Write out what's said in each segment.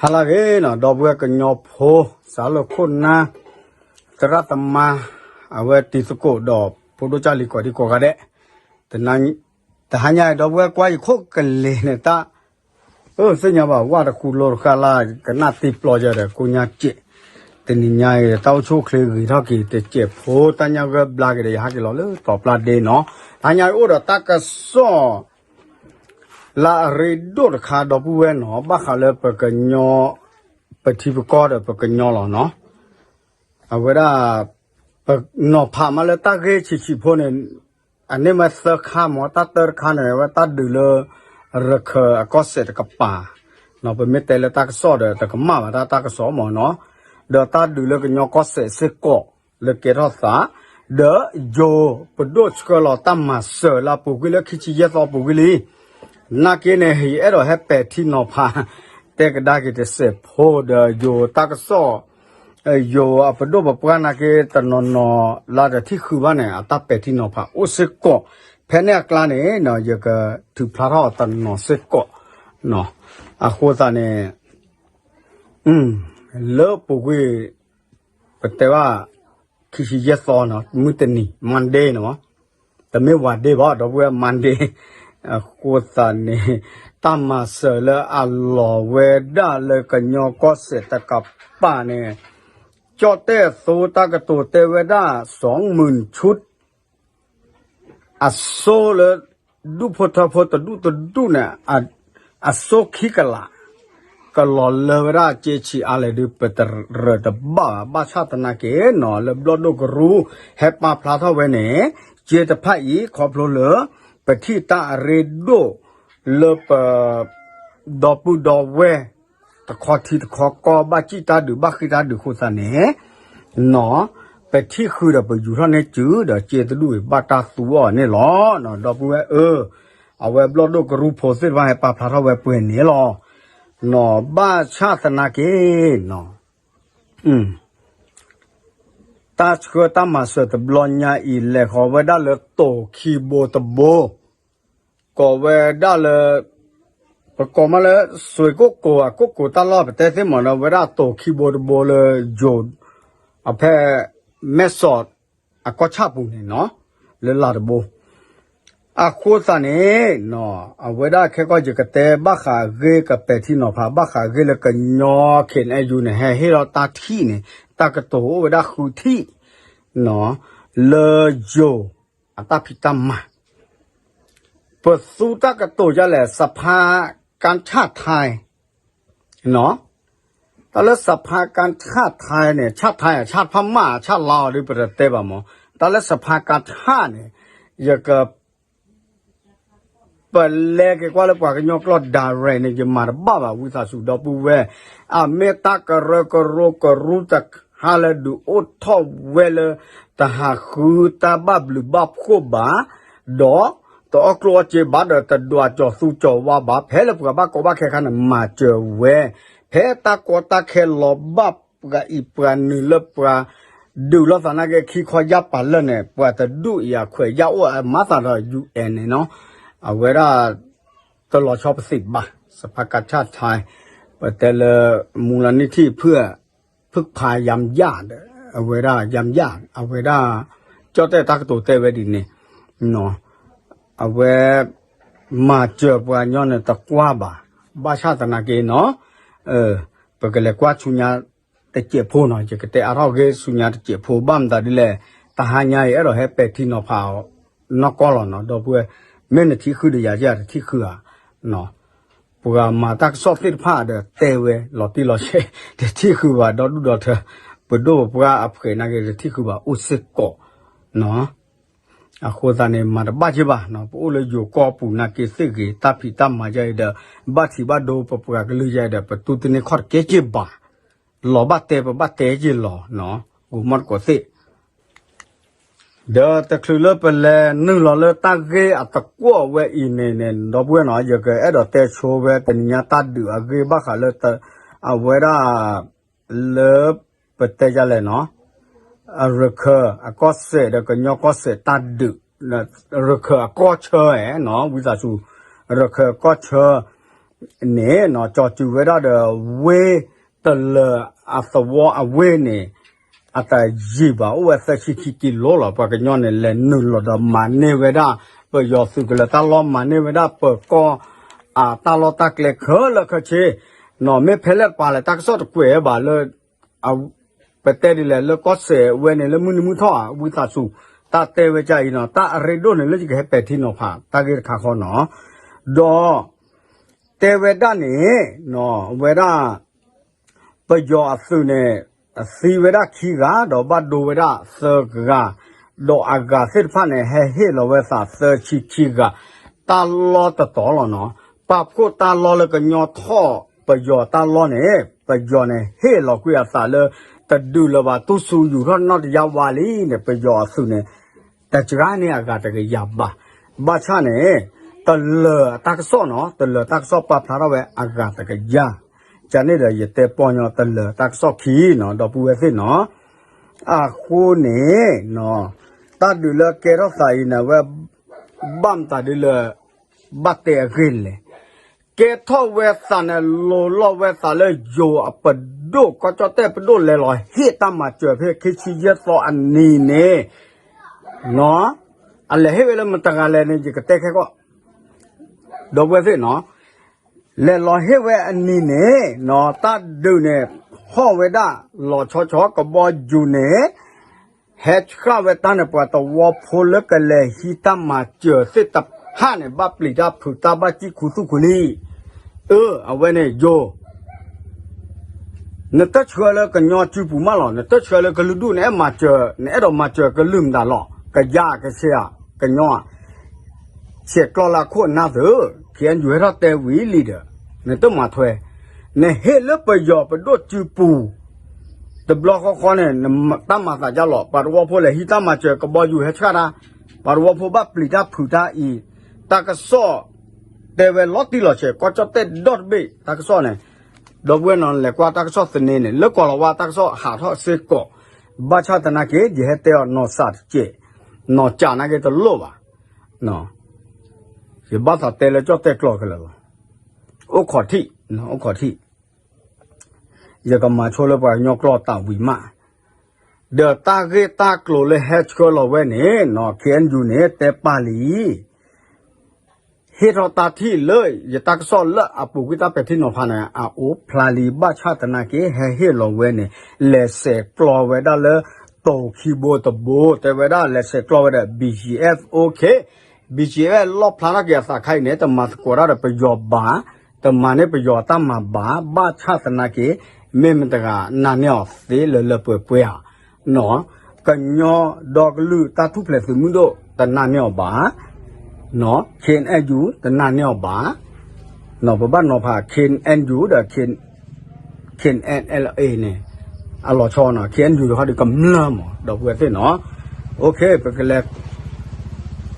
ဟါလၢအဂ့ၤနီၤ ဒီပုၢ်ဝဲၢ်ကညီဖိ စးလၢခိၣ်နၢ် သရၣ်သမါ အဝဲတံၤသကိးဒီး ဖိဒိၣ်ကၢ်လံၤကိးဒံကိးဂၤဒဲး, တဟါညါအံၤ ဒီပုၢ်ဝဲၢ်ကွၢ်ယခိၣ်ကလ့ၤန့ၣ်တၢ် အၢ သ့ၣ်ညါဘၣ် ဝၣ်တဃူလိတဃၣ်လၢ် ကနၣ်တ့ပျီယၤဒီး ကိညါစဲး, တနံၤညါအံၤ တၢ်အိၣ်ဆူၣ်အိၣ်ချ့ဂ့ၤထီၣ်က့ၤ တစဲးဖိ တၢ်ညၣ်ဂၢၢ်ဘျါက့ၤဒီး ယဟဲက့ၤလီၤလၢတီၤပျၢ်ဒ့နီၤ, တဟါညါအံၤအိၣ်ဒီးတၢ်ကစီၣ် လၢအရ့ဒိၣ်တခါ ဒီပုၢ်ဝဲၢ်နီၤ ဘၣ်ဃးလၢပကညီ ပထံပကီၢ်ဒီးပကညီလီၤနီၤ, အဝဲဒၣ် ပနီၤဖးမးလၢတၢ်ဂ့ၢ်ဆံးဆံးဖိန့ၣ် အန့ၣ်မ့ၢ်သၢခါမ့ၢ် တၢ်တၢတခါန့ၣ် အဝဲတၢ်ဒုးလၢ ရခၢၣ်အကီၢ်စဲၣ်တကပၤ ပမ့ၢ်တဲလၢတၢ်ကစီၣ်ဒီး တကမၣ်ဘၣ်တၢ်တၢ်ကစီၣ်မ့ၢ်နီၤ, ဒီးတၢ်ဒုးလၢကညီကီၢ်စဲၣ်စ့ၢ်ကီး လၢကဲထီၣ်သး, ဒီးယိၤပဒိၣ်ဆှၢလီၤတၢ်မၤစၢၤလၢအပူၤကွံာ်လၢခံဆံယဲၢ်သီပူၤကွံာ်လံ, နာ်က့န့ၣ် ယအဲၣ်ဒိးဟဲပဲာ်ထံနီၤဖး တဲကဒါက့ၤတစဲးဖိဒီးယိၤတၢ်ကစီၣ် ယိၤအပဒိၣ်ပပှၢ်နာ်က့ တနီၤနီၤလၢတထံၣ်ဃုာ်ဘၣ်န့ၣ် အတၢ်ပဲာ်ထံနီၤဖးအိၣ်စ့ၢ်ကီး, ဖဲန့ၣ်အကျါန့ၣ် ယကထုးဖျါထီၣ်အီၤတနီၤစ့ၢ်ကီး, အဃိသတးန့ၣ် လၢပူၤကွံာ် ပတဲဘၣ် ခံဆံယဲၢ်သီနီၤ မုၢ်တနံၤ Monday နီၤ, တမ့ၢ် ဝါဒ့ဘၣ် ဒီပုၢ်ဝဲၢ် Monday, အဃိသတးန့ၣ် တၢ်မၤစၢၤလၢအလီၤဝဲဒၣ်လၢကညီကီၢ်စဲၣ်တကပၤန့ၣ် ကၠီၣ်တဲၣ်အသိတၢ်ကတိၤတဲဝဲဒၣ် စီမုၢ်ဆူ အစိလၢ ဒူၣ်ဖိထၢဖိတဒူၣ်တဒူၣ်န့ၣ် အစိခံကလး ကလီၤလၢဝဲဒၣ်ကၠ့ဆံးအါလဲၣ်ဒုး ပတရၢၢ်တဘၣ်ဘၣ် ဘၣ်ဆၣ်သနာ်က့နီၤ လၢဘျီၣ်ဒိၣ်ကရူၢ် ဟဲပာ်ဖျါထီၣ်ဝဲန့ၣ် ကၠ့တဖၣ်အံၤ ခီဖျိလၢ ပထံၣ်တၢ်အရ့ဒိၣ် လၢပ ဒီပုၢ်ဒီဝဲၢ် တခီထံတခီကီၢ် ဘၣ်စံၣ်တၢ်ဒုး ဘၣ်ဃ့ၢ်တၢ်ဒုးအဃိသတးန့ၣ် နီၤ ပထံၣ်ဃုာ်ဒီးပယူၤထီၣ်န့ၢ်စုဒီး ကၠ့တဒူၣ်အံၤ ဘၣ်တၢ်သူအီၤန့ၣ်လီၤ. ဒီပုၢ်ဝဲၢ်ဧၢ, အဝဲဘျီၣ်ဒိၣ်ကရူၢ်ဖိသ့ၣ်တဖၣ်ဟဲပာ်ဖျါထီၣ်ဝဲပှဲၤန့ၣ်လီၤ. နီၤ ဘၣ်ဆၣ်သနာ်က့ နီၤ တၢ်ဆှၢတၢ်မၤစၢၤတဘျီညါအံၤ လဲၤဃီၤဝဲဒၣ်လၢတိၤခံဘိတဘိ, ကိးဝဲဒၣ်လၢ ပကိးမးလၢ စွ့ၣ်ကိၣ်ကိၤ အကိၣ်ကိၤတၢ်လီၢ် ပတဲသ့ၣ်မးနီၤ ဝဲဒၣ်တိၤခံဘိတဘိလၢယိၤ အဖဲ မဲၢ်စီး အကီၢ်ဆၣ်ပူၤန့ၣ်နီၤ လၢလၤတဘိ အဃိသတးန့ၣ် အဝဲဒၣ်ခဲကီၢ်ယကတဲဘၣ်ဃးအဂ့ၢ် ကပဲာ်ထံနီၤဖးဘၣ်ဃးအဂ့ၢ်လၢကညီ ခ့ၣ်အဲၣ်ယူ န့ၣ် ဟဲဟ့ၣ်လီၤတၢ်ထံၣ်န့ၣ် တၢ်ကတိၤအိၣ်ဝဲဒၣ်ဃုထံၣ် လၢယိၤအတၢ်ဖံးတၢ်မၤ ပသူတၢ်ကတိၤဒ်လဲၣ် စဖါကၣ်ဆၣ်ထဲ တၢ်လၢစဖါကၣ်ဆၣ်ထဲန့ၣ် ဆၣ်ထဲ ဆၣ်ဖးမၣ် ဆၣ်လါအီၤဒ်ပတတဲဘၣ်မး တၢ်လၢစဖါကၣ်ဆၣ်န့ၣ် ယက ပလဲက့ၤကွၢ်လၢပှၤကညီကျိာ် direct န့ၣ် ယမၤတဘၣ်ဘၣ် ဝံသးစူၤ ဒီပုၢ်ဝဲၢ်, အမ့ၢ်တၢ်ကရၢကရိကရူၢ်တခါလၢဒုးအိၣ်ထီၣ်ဝဲလၢ တဟးဃုတၢ်ဘၣ်ဘျုးဘၣ်ဖှိၣ်ဘၣ်, ဒီးတအီၣ်ကျိၣ်အီၣ်စ့ဘၣ်ဒီး တဒွးကၠီၤသူကၠီၤဝါဘၣ် ဖဲလၢပှၤဘၣ်ကီဘၣ်ခဲခါန့ၣ် မၤစၢၤဝဲ, ဖဲတၢ်ကီတၢ်ခဲလီၤဘၣ် ပှၤအံၤပှၤနုာ်လၢပှၤ ဒုးလိာ်သးနာ်က့ ခံခီယၢ်ပာ်လၢာ်န့ၣ် ပှၤတဒူၣ်အံၤအခွဲးယၢ်အိၣ်အမၤသးဒီး ယူၢ်အဲၣ်န့ၣ်နီၤ, အဝဲဒၣ် တလီၤဆီပသံးဘၣ် စဖါကၣ်ဆၣ်ထဲ, ပတဲလၢ မူလနိထံၣ်ဖုၣ် ဖုၣ်ဖးယၢမ်ယၢ်ဒီး အဝဲဒၣ်ယၢမ်ယၢ် အဝဲဒၣ် ကၠီၣ်တဲၣ်တၢ်ကတိၤတဲဝဲဒ်န့ၣ် အဝဲ မၤစၢၤပှၤကညီန့ၣ်တကွၢ်ဘၣ်, ဘၣ်ဆၣ်သနာ်က့နီၤ, ပကလဲၤကွၢ်ဆူညါတစဲးဖိနီၤ, ယကတဲအါထီၣ်ဂ့ၢ်ဆူညါတစဲးဖိ ဘၣ်မတၤဒ်လဲၣ်, တဟါညါအံၤ အဲၣ်ဒိးဟဲပဲာ်ထံနီၤဖးအီၤ နီၢ်ကီၢ်လီၤနီၤ, ဒီပုၢ်ဝဲၢ်, မ့ၢ်နထံၣ်ဃုာ်ဒီးယၤ ယတထံၣ်ဃုာ်ဧါ, ပှၤမၤတၢ်ကစီၣ်သ့ၣ်တဖၣ်ဒီးတဲဝဲ လီၤတံၢ်လီၤဆဲး တထံၣ်ဃုာ်ဘၣ် ဒီဒူၣ်ဒီထၢ, ပဒိၣ်ပပှၢ်အဖှဲးနာ်က့ တထံၣ်ဃုာ်ဘၣ်အိၣ်စ့ၢ်ကီးနီၤ အဃိသတးန့ၣ် မၤတဘၣ်က့ဘၣ်နီၤ, ပအိၣ်လၢယိၤကီၢ်ပူၤနာ်က့သ့ၣ်ဂ့ၤ တၢ်ဖံးတၢ်မၤယါအံၤဒီး ဘၣ်ထံးဘၣ်ဒိပပှၤကလုာ်ယါအံၤဒီး ပတူၢ်တန့ၢ်ခီၣ်တကဲက့ဘၣ်, လီၤဘၣ်တဲပဘၣ်တဲက့လီၤနီၤ, ဂိၤမီၣ်တကိးသ့ၣ် ဒီးတချုးလၢပလဲၤနုာ်လီၤလၢတၢ်ဂ့ၢ်အတကွီၣ်ဝဲအံၤန့ၣ်န့ၣ် ဒီပုၢ်ဝဲၢ်နီၤ, ယကအဲၣ်ဒိးတဲဆိဝဲတနံၤညါတၢ်ဒုးအဂ့ၢ်ဘၣ်ဃးလၢ အဝဲဒၣ် လၢပတဲယါလဲၣ်နီၤ, ရခၢၣ်အကီၢ်စဲၣ်ဒီးကညီကီၢ်စဲၣ်တၢ်ဒုး, ရခၢၣ်အကီၢ်ဆၢဧါနီၤ, ဝံသးစူၤ, ရခၢၣ်အကီၢ်ဆၢ, န့ၣ်နီၤ ကၠီၤစုၤဝဲဒၣ်ဒီး ဝ့ၢ်တလၢၤအသဝီအဝ့ၢ်န့ၣ် အတယံာ်ဘၣ် အိၣ်ဝဲသၢဆံခံကံလိလီၤ. ပှၤကညီန့ၣ် လဲၤနုာ်လီၤဒီးမၤန့ၢ်ဝဲဒၣ် ပယီၤသုးကလၢၤတၢ်လီၢ် မၤန့ၢ်ဝဲဒၣ်ပၢၤကီၢ်အတၢ်လီၢ်တၢ်ကျဲခဲလၢာ်ခဲဆ့နီၤ. မ့ၢ်ဖဲလဲၣ်တပၤလဲၣ် တၢ်ကစီၣ်တကွဲးဘၣ်လၢ ပတဲဒ်လဲၣ် လၢကီၢ်စဲၣ်ဝဲန့ၣ် လၢမုၢ်နံၤမုၢ်ထီၣ်ဧါ ဝံသးစူၤ တၢ်တဲဝဲဒ်အံၤနီၤ. တၢ်အရ့ဒိၣ်န့ၣ် လၢယကဟဲပဲာ်ထံနီၤဖး တၢ်ဂ့ၢ်တခါဃီနီၤ. ဒီး တဲဝဲဒၣ်န့ၣ် ဝဲဒၣ် ပယီၤအသုးန့ၣ် သံဝဲဒၣ်ခံဂၤ ဒီးဘၣ်ဒိဝဲဒၣ်သၢဂၤ, ဒီးအဂၤသ့ၣ်တဖၣ်န့ၣ် ဟဲဟ့ၣ်လီၤဝဲသးသၢဆံခံဂၤ, တၢ်လီၢ်တတီၤလီၤနီၤ. ပာ်ဖှိၣ်တၢ်လီၢ်လၢကညီထီၣ်ပယီၤတၢ်လီၢ်န့ၣ် ပယီၤန့ၣ် ဟ့ၣ်လီၤကွံာ်အသးလၢ တဒုးလၢၤဘၣ် တူၢ်ဆူယူၤထီၣ်နီၣ်တယါဝါလံန့ၣ် ပယီၤအသုးန့ၣ် တစှၤန့ၢ်အဂၤတကယၤဘၣ်. ဘၣ်ဆၣ်န့ၣ် တလၢၤအတၢ်ကစီၣ်နီၤ တလၢၤတၢ်ကစီၣ်ပာ်ဖျါထီၣ်ဝဲအဂၤတကယၤ, ကန့ၣ်ဒီးယတဲပီၢ်ညီတလၢၤတၢ်ကစီၣ်ခံနီၤ ဒီပုၢ်ဝဲၢ်သ့ၣ်နီၤ. အဃိန့ၣ် တၢ်ဒုးလၢကဲထီၣ်သးအံၤန့ၣ် အဝဲ ဘၣ်မတၤဒ်လၢ ဘၣ်တဲအဂ့ၢ်လဲၣ်. ကဲထီၣ်ဝဲသးန့ၣ် လိၤလီၤဝဲသးလၢယိၤအပဒိၣ်ကီၢ်ကၠီၣ်တဲၣ်ပဒိၣ်လဲၤလီၤဟ့ၣ်တၢ်မၤစၢၤဖဲခံဆံယဲၢ်သီအနံၤန့ၣ် အလဲၤဟ့ၣ်ဝဲလၢမတၤဂၤလဲၣ်န့ၣ် ယကတဲခဲကီၢ် ဒီပုၢ်ဝဲၢ်သ့ၣ်နီၤ, လဲၤလီၤဟ့ၣ်ဝဲအနံၤန့ၣ်နီၤ တၢ်ဒုးန့ၣ် ဟီၣ်ဝဲဒၣ် လီၤဆီဆီ ကဘီယူၤန့ၣ် ဟဲဆှၣ်ဝဲတၢ်န့ၣ် ပှၤသဝီဖိလၢကလဲၤဟံးတၢ်မၤစၢၤသ့ၣ်တဖၣ်န့ၣ် ဘၣ်ပျံၤတၢ်ဖုးတၢ် ဘၣ်စံၣ်ခူသူၣ်ခူလံ. အၢ အဝဲန့ၣ်ယိၤ နတဆှၢလၢကညီစုပူၤမးလီၤ. နတဆှၢလၢကလုာ်ဒူၣ်န့ၣ် အဲၣ်မၤစၢၤ နအဲၣ်ဒိးမၤစၢၤကလုာ်မတၤလီၤ. ကယၤကဆ့ဧါ ကညီဧါ, ဆဲးကျိးလၢအခိၣ်အနၢ်သု, ခ့ၣ်အဲၣ်ယူၣ်ဟဲထီၣ်တဲဝံၤလံဒီး နတမၤထွဲ, နဟ့ၣ်လၢပယီၤပဒိၣ်စုပူၤ တဘျီဃီဃီန့ၣ် နတၢ်မၤသးဒ်လီၤ. ပှၤသဝီဖိလဲၤဟံးတၢ်မၤစၢၤ ကဘီယူၤဟဲဆှၣ်တၢ်, ပှၤသဝီဖိဘၣ်ပျံၤတၢ်ဖုးတၢ်အံၤ, တၢ်ကစီၣ် တဲဝဲလီၤတံၢ်လီၤဆဲး ကီၢ်ကၠီၣ်တဲၣ်ဒီတဘ့ၣ် တၢ်ကစီၣ်န့ၣ်, ဒီပုၢ်ဝဲၢ်နီၤ လဲၤကွၢ်တၢ်ကစီၣ်သန့န့ၣ် လၢကီၢ်လီၤဝါတၢ်ကစီၣ်ဟးထီၣ်စ့ၢ်ကီး, ဘၣ်ဆၣ်သနာ်က့ ယဟဲတဲအီၤနီၢ်စၢ်တစဲး, နီၢ်စၢ်နာ်က့တလိၣ်ဘၣ်, ယဘၣ်သးတဲလၢကၠီၣ်တဲၣ်ကျိာ်ခဲလၢာ်လီၤ. အိၣ်ခိးထံၣ်, အိၣ်ခိးထံၣ်, ယကမၤဆိလၢပှၤကညီကျိာ်တၢ်ဝံၤမး, ဒီးတၢ်ဂ့ၢ်တၢ်ကျိၤလၢဟဲဆှၢလီၤဝဲန့ၣ်နီၤ ခ့ၣ်အဲၣ်ယူၣ်န့ၣ် တဲပာ်လံ ဟ့ၣ်ထီၣ်တၢ်ထံၣ်လၢ ယတၢ်ကစီၣ်လၢအပူၤကွံာ်တၢ်ပဲာ်ထံနီၤဖးန့ၣ် အအိၣ်ဖျါလံ ဘၣ်ဆၣ်သနာ်က့ ဟဲဟ့ၣ်လီၤဝဲန့ၣ် လဲၤဆဲးကျိးဝဲဒၣ်လၢ တိၤခံဘိတဘိ တဲဝဲဒၣ်လဲၤဆဲးကျိးဝဲဒီး ဘီၣ်ကၠံၣ်အ့ၣ်ဖ် အိၣ်ခ့ၣ်, ဘီၣ်ကၠံၣ်အ့ၣ်ဖ် လီၣ်ဖျါထီၣ်က့ၤအသးခါအံၤန့ၣ် တမၤသကိးတၢ်ဒီးပယီၤဘၣ်, တမၤန့ၢ်ပယီၤတၢ်မၤဘၣ်, ဘၣ်ဆၣ်သနာ်က့ မ့ၢ်မတၤတဂၤနာ်န့ၢ်အီၤသ့လၢလၢပှဲၤပှဲၤဧါ နီၤ, ကညီဒီကလုာ်တၢ်ထူၣ်ဖျဲးသုးမုၢ်ဒိၣ်တနာ်န့ၢ်အီၤဘၣ်, နီၤ, ခ့ၣ်အဲၣ်ယူၣ် တနာ်န့ၢ်အီၤဘၣ်, နီၤ, ပဘၣ်နီၤဖး ခ့ၣ်အဲၣ်ယူၣ် ဒီး ခ့ၣ်အဲၣ်အလ်အ့န့ၣ် အလီၤဆီနီၤ, ခ့ၣ်အဲၣ်ယူၣ်တခီဒီးကမျၢၢ်မး ဒီပုၢ်ဝဲၢ်သ့ၣ်နီၤ, အိၣ်ခ့ၣ်, ပကလဲၤ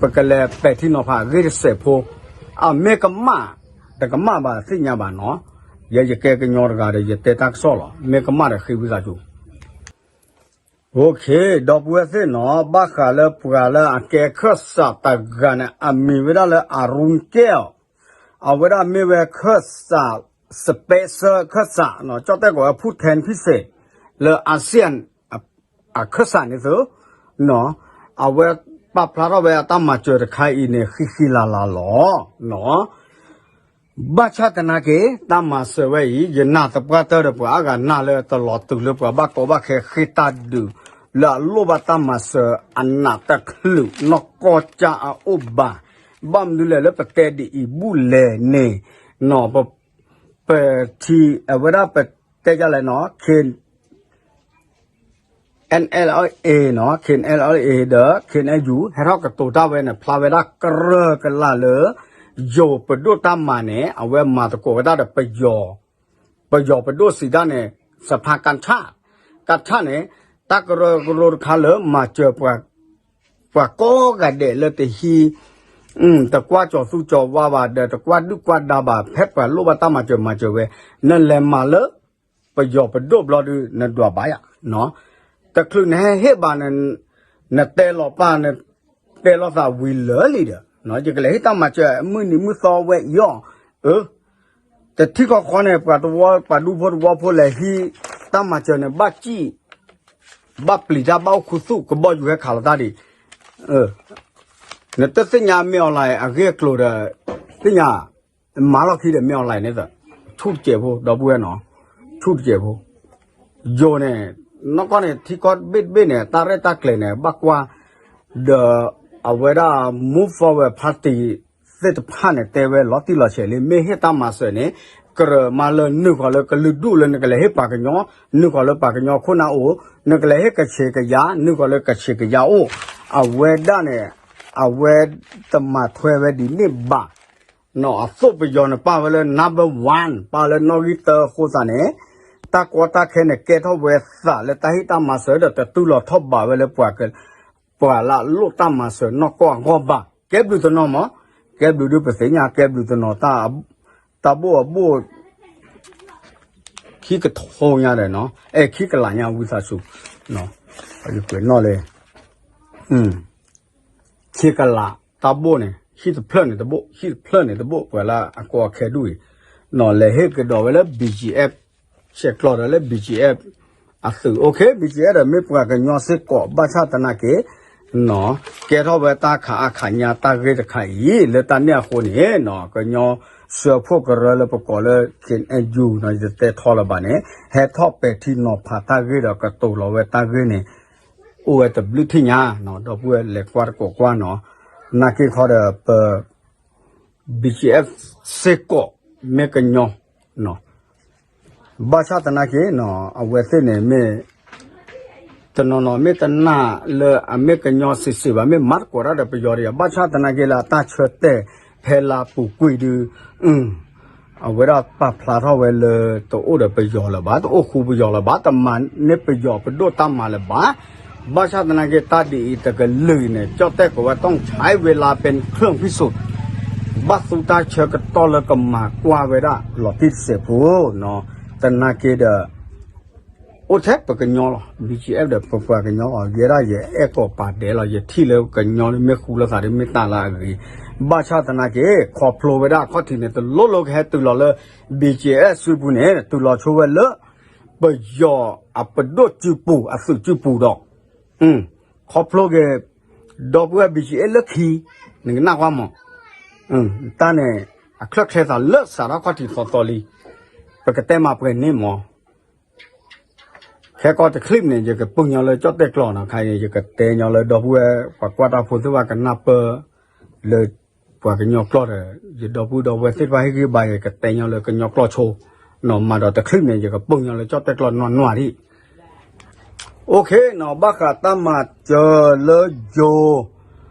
ပဲာ်ထံနီၤဖးအဂ့ၢ်တစဲးဖိ, အမ့ၢ်ကမၣ်, တကမၣ်ဘၣ်သ့ၣ်ညါဘၣ်နီၤ, ယဲယကဲကညီတဂၤဒီး ယတဲတၢ်ကစီၣ်လီၤ, မ့ၢ်ကမၣ်ဒီးဃ့ဝံသးစူၤ အိၣ်ခ့ၣ်, ဒီပုၢ်ဝဲၢ်သ့ၣ်နီၤ, ဘၣ်ဃးလၢပှၤလၢအကဲခၢၣ်စးတဂၤန့ၣ် အမံၤဝဲဒၣ်လၢ အရူၣ်ကဲၣ်, အဝဲဒၣ်မ့ၢ်ဝဲခၢၣ်စး special ခၢၣ်စးနီၤ, ကၠီၣ်တဲၣ်ကိးဝဲ ဖူၣ်ထဲၣ်ဖံၣ်စ့ၣ် လၢ ASEAN အခၢၣ်စးန့ၣ်သု, နီၤ, အဝဲပာ်ဖျါထီၣ်ဝဲအတၢ်မၤစၢၤတခါအံၤန့ၣ် ဃံဃံလၤလၤလီၤ, နီၤ. ဘၣ်ဆၣ်သနာ်က့ တၢ်မၤစၢၤဝဲအံၤ ယနာ်သပှၢ်တၢၢ်ဒီးပှၤအါဂၤနၢ်လၢတလီၤတုၤလၢပှၤဘၣ်ကီဘၣ်ခဲဃ့ၢ်တၢ်ဒုး လၢအလိၣ်ဘၣ်တၢ်မၤစၢၤအနးတချုးနီၢ်ကီၢ်ကၢ်အအိၣ်ဘၣ်, ဘၣ်မနုၤလဲၣ်လၢပတဲဒ်အံၤဘူၣ်လဲၣ်န့ၣ်, နီၤ, ပ ပထံၣ်အဝဲဒၣ်ပတဲဒ်လဲၣ်နီၤ, KNLA နီၤ, KNLA ဒီး ခ့ၣ်အဲၣ်ယူၣ် ဟဲထီၣ်ကတိၤတၢ်ဝဲန့ၣ် ဖျါဝဲဒၣ်ကရၢကလၢ်လၢ ယိၤပဒိၣ်တၢ်မၤန့ၣ် အဝဲမၤသကိးဝဲဒၣ်ဒီးပယီၤ, ပယီၤပဒိၣ်စံးဒၣ်န့ၣ် စဖါကၣ်ထၣ်, ကၣ်ထၣ်န့ၣ် တၢ်ကရၢကရိတခါလၢမၤစၢၤ ပှၤကိးဂၤဒဲးလၢတဟံး, တကွၢ်ကၠီၤသူကၠီၤဝါဘၣ် ဒီးတကွၢ်ဒုၣ်ကွၢ်ဒါဘၣ် ဖဲပှၤလိၣ်ဘၣ်တၢ်မၤစၢၤမၤစၢၤဝဲ, နလဲၤမၤလၢ ပယီၤပဒိၣ်ဘျီဒုး နဒွးဘၣ်ယၤ, တချုးနဟဲဟ့ၣ်ဘၣ်န့ၣ် နတဲလီၤပၢ် နတဲလီၤသးဝံၤလၢာ်လံဒီး ယကလဲၤဟ့ၣ်တၢ်မၤစၢၤမုၢ်နံၤမုၢ်သီဝဲအံၤအီၤ, အၢ တထံၣ်ဃီဃီန့ၣ် ပှၤတဝီ ပှၤဒူဖိတဝီဖိလဲၤဟံးတၢ်မၤစၢၤန့ၣ် ဘၣ်စံၣ် ဘၣ်ပျံၤတၢ် ဘၣ်အိၣ်ခူသူၣ် ကဘီယူၤဟဲခးလီၤတၢ်ဒံး, နတသ့ၣ်ညါမ့ၢ် online အဂ့ၢ်အကျိၤဒီး သ့ၣ်ညါ မၤလီၢ်ခံဒီးမ့ၢ် online န့ၣ် ဆူၣ်တစဲးဖိ ဒီပုၢ်ဝဲၢ်နီၤ, ဆူၣ်တစဲးဖိ ယိၤန့ၣ် နီၢ်ကီၢ်န့ၣ် ထံကီၢ်တဘ့ၣ်တဘ့ၣ်န့ၣ် တၢ်ရဲၣ်တၢ်ကျဲၤန့ၣ် ဘၣ်ကွၢ် ဒီးအဝဲဒၣ် Move Forward Party သ့ၣ်တဖၣ်န့ၣ် တဲဝဲလီၤတံၢ်လီၤဆဲးလံ မ့ၢ်ဟ့ၣ်တၢ်မၤစၢၤန့ၣ် ကြၢးမၤလၢနုာ်ဃီၤလၢကလုာ်ဒူၣ်လၢနကလဲၤဟ့ၣ်ပှၤကညီ, နုာ်ဃီၤလၢပှၤကညီခိၣ်နၢ်အိၣ်, နကလဲၤဟ့ၣ်ကဆ့းကယၤ နုာ်ဃီၤလၢကဆ့းကယၤအိၣ်, အဝဲဒၣ်န့ၣ် အဝဲတမၤထွဲဝဲဒ်န့ၣ်ဘၣ် နီၤ အသိးပယီၤန့ၣ် ပာ်ဝဲလၢ number one ပာ်လၢနီၣ်ဂံၢ်တၢအဃိသတးန့ၣ် တၢ်ကီတၢ်ခဲန့ၣ် ကဲထီၣ်ဝဲသးလၢတၢ်ဟ့ၣ်တၢ်မၤစၢၤဒီး တတူၢ်လီၤထီၣ်ဘးဝဲလၢ ပှၤလၢအလိၣ်တၢ်မၤစၢၤနီၢ်ကီၢ်အဂီၢ်ဘၣ်. ကဲဘျုးတနီၤမး, ကဲဘျုးဒုးပသ့ၣ်ညါ ကဲဘျုးတနီၤ တၢ်ဘိၣ်အဘိၣ် ခံကထိညါဒီးနီၤ, အဲ ခံကလးညါဝံသးစူၤ, ယကွဲးနီၣ်လၢ ခံကလးတၢ်ဘိၣ်န့ၣ် ဟံၣ်တဖျၢၣ်န့ၣ်တဘိၣ်, ဟံၣ်တဖျၢၣ်န့ၣ်တဘိၣ် ပှၤလၢအကီအခဲဒူၣ်အံၤ, နီၤ လဲၤဟ့ၣ်ကဒီးဝဲလၢ BGF ဆဲးကျိးဒီးလၢ BGF အသုး OK BGF ဒီးမ့ၢ်ပှၤကညီစ့ၢ်ကီး ဘၣ်ဆၣ်သနာ်က့ နီၤ ကဲထီၣ်ဝဲတၢ်ခးအါခးညါတၢ်ဂ့ၢ်တခါအံၤ လၢတၢ်န့ၣ်အဃိန့ၣ် နီၤ ကညီဆှၢဖှိၣ်ကရၢလၢပကိးလၢ KNU နီၤ ယတတဲထီလၢၤဘၣ်န့ၣ် ဟဲထီၣ်ပဲာ်ထံနီၤဖးတၢ်ဂ့ၢ်ဒီးကတိၤလီၤဝဲတၢ်ဂ့ၢ်န့ၣ် အိၣ်ဝဲတဘျုးထံၣ်ညါ နီၤ ဒီပုၢ်ဝဲၢ်လဲၤကွၢ်တကိးကွၢ်နီၤ, နာ်က့ခီဒီးပ BGF စ့ၢ်ကီး မ့ၢ်ကညီ ဘၣ်ဆၣ်သနာ်က့ အဝဲသ့ၣ်န့ၣ်မ့ၢ် တနီၤနီၤမ့ၢ်တနာ်လၢအမ့ၢ်ကညီစ့ၢ်စ့ၢ်ဘၣ် မ့ၢ်မၤသကိးတၢ်ဒီးပယီၤဒီး ဘၣ်ဆၣ်သနာ်က့လၢအတၢ်ဆၢတဲာ်ဖဲလၢပူၤကွံာ်ဒုး အဝဲဒၣ်ပာ်ဖျါထီၣ်ဝဲလၢတအိၣ်ဒီးပယီၤလၢၤဘၣ်, တအိၣ်ဃူပယီၤလၢၤဘၣ်, တမၤန့ၢ်ပယီၤပဒိၣ်တၢ်မၤလၢၤဘၣ်. ဘၣ်ဆၣ်သနာ်က့ တၢ်ဒ်အံၤတကလုာ်အံၤန့ၣ် ကၠီၣ်တဲၣ်ကိးဝဲ ต้องใช้เวลาเป็นเครื่องพิสูจน์ ဘၣ်သူတၢ်ဆၢကတီၢ်လၢကမၤကွၢ်ဝဲဒၣ်လီၤတံၢ်တစဲးဖိ သနာ်က့ဒီး အိၣ်ထဲပကညီလီၤ. BGF ဒီးပပှၤကညီလီၤ. ယဲဒၣ်ယအဲၣ်ကိးပာ်ဒဲးလီၤ. ယထံၣ်လၢကညီမ့ၢ်ဃူလိာ်သးဒီးမ့ၢ်တၢ်လၢအဂ့ၤ. ဘၣ်ဆၣ်သနာ်က့ ခီဖျိဝဲဒၣ်အခီၣ်ထံးန့ၣ် တလိၣ်လၢကဟဲတုၤလီၤလၢ BGF စုပူၤန့ၣ် တုၤလီၤဆိဝဲလၢ ပယီၤအပဒိၣ်စုပူၤ အသုးစုပူၤဒီး ခီဖျိက့ၤ ဒီပုၢ်ဝဲၢ် BGF လၢခံ နကနၣ်ကွၢ်မး တၢ်န့ၣ် အချၢၣ်ချဲသးလၢစးထီၣ်ခီၣ်ထံးသီသီလံ. ပကတဲမၤပှဲၤန့ၢ်မး ခဲကီၢ်တချံၣ်န့ၣ် ယကပူညီလၢကၠီၣ်တဲၣ်ကျိာ်နီၤ ခါအံၤ ယကတဲညီလၢဒီပုၢ်ဝဲၢ် ပှၤကွၢ်တၢ်ဖိသ့ၣ်တဖၣ်ကနၢ်ပၢၢ် လၢပှၤကညီကျိာ်ဒီး ယဒီပုၢ်ဒီဝဲၢ်သ့ၣ်တဖၣ်ဟ့ၣ်ဂံၢ်ဘါ ယကတဲညီလၢကညီကျိာ်ဆိ နီၤ မၤဒီးတချံၣ်န့ၣ် ယကပူညီလၢကၠီၣ်တဲၣ်ကျိာ်နီၢ်နီၢ်ဒံး OK နီၤ ဘၣ်ဃးတၢ်မၤစၢၤလၢယိၤ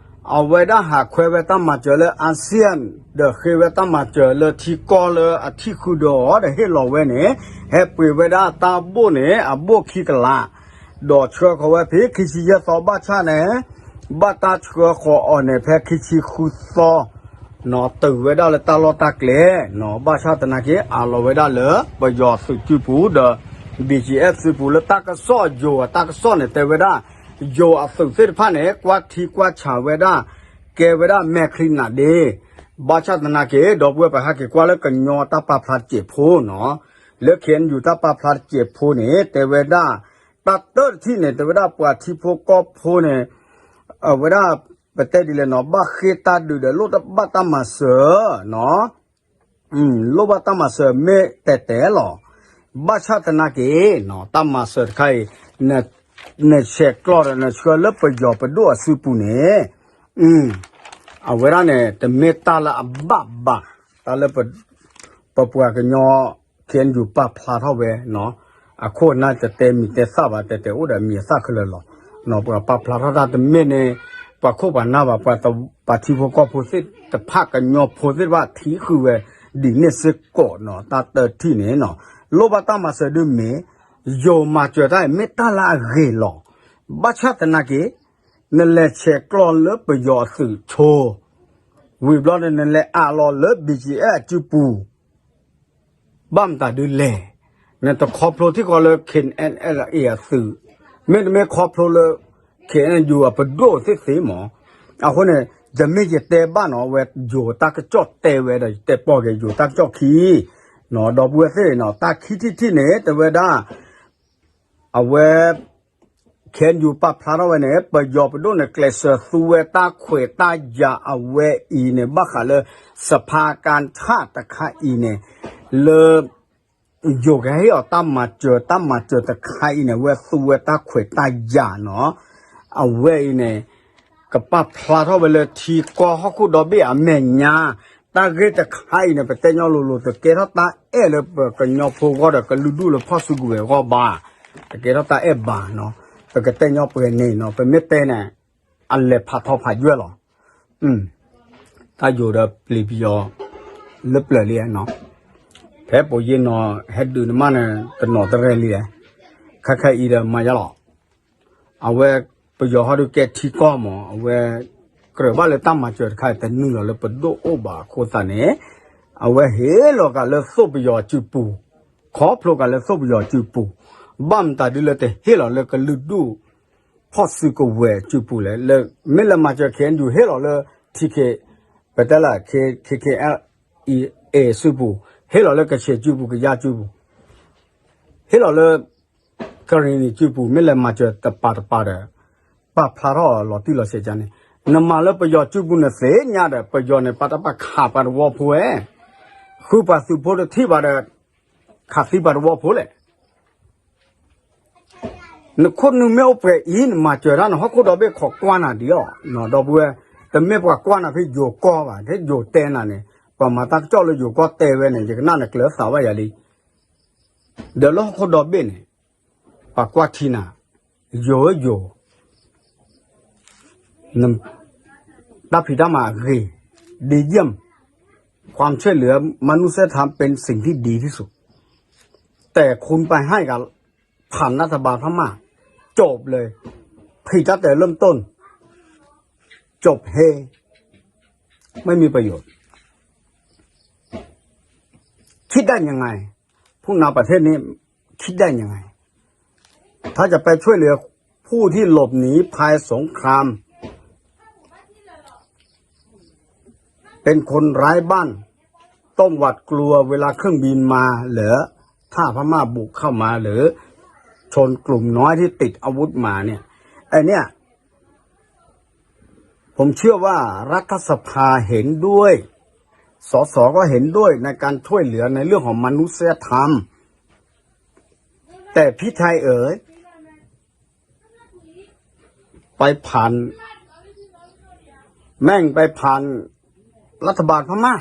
အဝဲဒၣ်ဟးခွဲဝဲတၢ်မၤစၢၤလၢ ASEAN ဒီးဃ့ဝဲတၢ်မၤစၢၤလၢထံကီၢ်လၢအထံၣ်ဃုာ်ဒီးအီၤဒီးဟ့ၣ်လီၤဝဲန့ၣ် ဟဲပှ့ၤဝဲဒၣ်တၢ်ဘိၣ်န့ၣ် အဘိၣ်ခံကလး ဒီးဆှၢဃီၤဝဲဖဲခံဆံယဲၢ်သီဘၣ်ဆၣ်န့ၣ် ဘၣ်တၢ်ဆှၢဃီၤအီၤန့ၣ် ဖဲခံဆံဃုသီ နီၤ တုၤဝဲဒၣ်လၢတၢ်လီၢ်တၢ်ကျဲ နီၤ ဘၣ်ဆၣ်သနာ်က့ အးလီၤဝဲဒၣ်လၢ ပယီၤသုးစုပူၤဒီး BGF စုပူၤလၢတၢ်ကစီၣ်ယိၤအတၢ်ကစီၣ်န့ၣ် တဲဝဲဒၣ် ယိၤအသုးသ့ၣ်တဖၣ်န့ၣ် ကွၢ်ထံကွၢ်ဆးဝဲဒၣ် ကဲဝဲဒၣ်မဲာ်ချံနးဒ့ ဘၣ်ဆၣ်သနာ်က့ ဒီပုၢ်ဝဲၢ်ပဟဲက့ၤကွၢ်လၢကညီတၢ်ပာ်ဖျါတစဲးဖိနီၤ လၢ KNU တၢ်ပာ်ဖျါတစဲးဖိန့ၣ် တဲဝဲဒၣ် တၢ်တၢတထံၣ်န့ၣ် တဲဝဲဒၣ်ပှၤထံဖိကီၢ်ဖိန့ၣ် အဝဲဒၣ် ပတဲဒ်လဲၣ်နီၤ ဘၣ်ဃ့ၢ်တၢ်ဒုးဒီးလိၣ်ဘၣ်တၢ်မၤစၢၤနီၤ လိၣ်ဘၣ်တၢ်မၤစၢၤမ့ၢ်တဲတဲလီၤ. ဘၣ်ဆၣ်သနာ်က့ တၢ်မၤစၢၤတခါအံၤ နဆဲးကျိးဒီးနဆှၢလၢပယီၤပဒိၣ်အစုပူၤန့ၣ် အဝဲဒၣ်န့ၣ် တမ့ၢ်တၢ်လၢအဘၣ်ဘၣ် တၢ်လၢ ပပှၤကညီ KNU ပာ်ဖျါထီၣ်ဝဲနီၤ အခိၣ်အနၢ်တတဲမံၤတဲသၣ်ဘၣ် တဲတဲအိၣ်ဒီးအမံၤအသၣ်ခဲလၢာ်လီၤ. နီၤ ပှၤပာ်ဖျါထီၣ်တၢ်တမ့ၢ်န့ၣ် ပှၤခိၣ်ပှၤနၢ်ဘၣ် ပှၤပှၤထံဖိကီၢ်ဖိသ့ၣ်တဖၣ် ကညီဖိသ့ၣ်တဖၣ်ထံၣ်ဃုာ်ဝဲ ဒ်န့ၣ်စ့ၢ်ကီးနီၤ တၢ်တၢထံၣ်န့ၣ်နီၤ လိၣ်ဘၣ်တၢ်မၤစၢၤဒုးမ့ၢ် ယိၤမၤစၢၤတၢ်အံၤမ့ၢ်တၢ်လၢအဂ့ၤလီၤ. ဘၣ်ဆၣ်သနာ်က့ နလဲၤဆဲးကျိးလၢပယီၤအသုးဆိ ဝံၤဘျီန့ၣ် နလဲၤအးလီၤလၢ BGF အစုပူၤ ဘၣ်မတၤဒုးလဲၣ်. နတခီဖျိထံၣ်ဃီလၢ KNLA အသုး, မ့တမ့ၢ်ခီဖျိလၢ KNU အပဒိၣ်သ့ၣ်သ့ၣ်မး. အဃိန့ၣ် ယမ့ၢ်ယတဲဘၣ်နီၤ အဝဲယိၤတၢ်ကစီၣ်တဲဝဲဒီး ယတဲပီၢ်က့ၤယိၤတၢ်ကစီၣ်ခံ ဒီပုၢ်ဝဲၢ်သ့ၣ်နီၤ တၢ်ခံထံၣ်တထံၣ်န့ၣ် တဲဝဲဒၣ် အဝဲ ခဲအံၤပာ်ဖျါထီၣ်ဝဲန့ၣ် ပယီၤပဒိၣ်န့ၣ် ကျဲးစၢးသူဝဲတၢ်ခွဲးတၢ်ယာ်အဝဲအံၤန့ၣ် ဘၣ်ဃးလၢ စဖါကၣ်ထၣ်တခါအံၤန့ၣ် လၢ ယိၤကဟ့ၣ်အီၤတၢ်မၤစၢၤ တၢ်မၤစၢၤတခါအံၤန့ၣ် အဝဲသူဝဲတၢ်ခွဲးတၢ်ယာ်နီၤ အဝဲအံၤန့ၣ် ကပာ်ဖျါထီၣ်ဝဲလၢထံကီၢ်ဟီၣ်ခိၣ်ဒီဘ့ၣ်အမဲာ်ညါ တၢ်ဂ့ၢ်တခါအံၤန့ၣ် ပတဲညီလိၤလိၤ တကဲထီၣ်တၢ်အဲၣ်လၢပကညီဖိအဂီၢ်ဒီး ကလုာ်ဒူၣ်လၢဖီၣ်စုကဝဲၤအဂီၢ်ဘၣ်, တကဲထီၣ်တၢ်အဲၣ်ဘၣ်နီၤ, ပကတဲညီပှဲၤန့ၣ်နီၤ, ပမ့ၢ်တဲန့ၣ် အလဲၤဖးထီဖးယွဲၢ်လီၤ. တၢ်ယိၤဒီးပျံၤပယီၤ လၢပျၢၤလံနီၤ, ဖဲပိာ်ယ့ၢ်နီၤ ဟဲဒုးနမးန့ၣ် တနီၤတရဲၣ်လံ, ခဲခဲအံၤဒီးမၤယါလီၤ. အဝဲပယီၤဟီဒုးကဲထံကီၢ်မး အဝဲ ကြၢးဘၣ်လၢတၢ်မၤစၢၤတခါအံၤ တနုာ်လီၤလၢပဒိၣ်အိၣ်ဘၣ်အဃိသတးန့ၣ် အဝဲဟ့ၣ်လီၤက့ၤလၢသိၣ်ပယီၤစုပူၤ, ခီဖျိက့ၤလၢသိၣ်ပယီၤစုပူၤ, ဘၣ်မတၤဒ်လၢတဟ့ၣ်လီၤလၢကလုာ်ဒူၣ် ဖီၣ်စုကဝဲၤစုပူၤလဲၣ်, လၢမ့ၢ်လၢမၤစၢၤ ခဲအံၤ ဟ့ၣ်လီၤလၢ ထံခ့ ပတဲလၢ ခ့ ခ့ခ့ အ့ အ့ စုပူၤ, ဟ့ၣ်လီၤလၢကဆ့ၣ်စုပူၤ ကယါစုပူၤ, ဟ့ၣ်လီၤလၢ ကရ့ၣ်နံၣ်စုပူၤ မ့ၢ်လဲၤမၤစၢၤတပၤတပၤဒီး ပာ်ဖျါထီၣ်လီၤတံၢ်လီၤဆဲးကန့ၣ်, နမၤလၢပယီၤစုပူၤန့ၣ်သ့ၣ်ညါဒီး ပယီၤန့ၣ် ပာ်တၢ်ပာ်ခးပှၤတဝီဖိဝဲ, ဃုပှၤသုးဖိတထံၣ်ဘၣ်ဒီး ခးသံပှၤတဝီဖိလဲၣ်. နခိၣ်နူာ်မ့ၢ်အိၣ်ပှဲၤအံၤ နမၤစၢၤတၢ်န့ၣ် ဟီၣ်ခိၣ်ဒီဘ့ၣ်ခိးကွၢ်နၤဒံးအီၤ, ဒီပုၢ်ဝဲၢ်, တမ့ၢ်ပှၤကွၢ်နၤဖဲယိၤကီၢ်ဘၣ်, ဖဲယိၤတဲနၤန့ၣ် ပှၤမၤတၢ်ကစီၣ်လၢယိၤကီၢ်တဲဝဲန့ၣ် ယကနၣ်နကျၢၤသးဘၣ်ယၤလံ. ဒီးလၢဟီၣ်ခိၣ်ဒီဘ့ၣ်န့ၣ် ပှၤကွၢ်ထံနၤ, ယိၤဧၢယိၤ တၢ်ဖံးတၢ်မၤအဂ့ၤ, ดีเยี่ยม, ความช่วยเหลือมนุษยธรรม เป็นสิ่งที่ดีที่สุด แต่คุณไปให้กับผ่านรัฐบาลพม่า จบเลย ผิดตั้งแต่เริ่มต้น จบเฮ ไม่มีประโยชน์ คิดได้ยังไง ผู้นำประเทศนี้ คิดได้ยังไง ถ้าจะไปช่วยเหลือผู้ที่หลบหนีภัยสงคราม เป็นคนไร้บ้าน ต้องหวาดกลัวเวลาเครื่องบินมาเหรอ ถ้าพม่าบุกเข้ามาหรือชนกลุ่มน้อยที่ติดอาวุธมาเนี่ย ไอ้เนี่ย ผมเชื่อว่ารัฐสภาเห็นด้วย สส ก็เห็นด้วยในการช่วยเหลือในเรื่องของมนุษยธรรม แต่พี่ไทยเอ๋ย ไปผ่าน แม่งไปผ่านรัฐบาลพม่า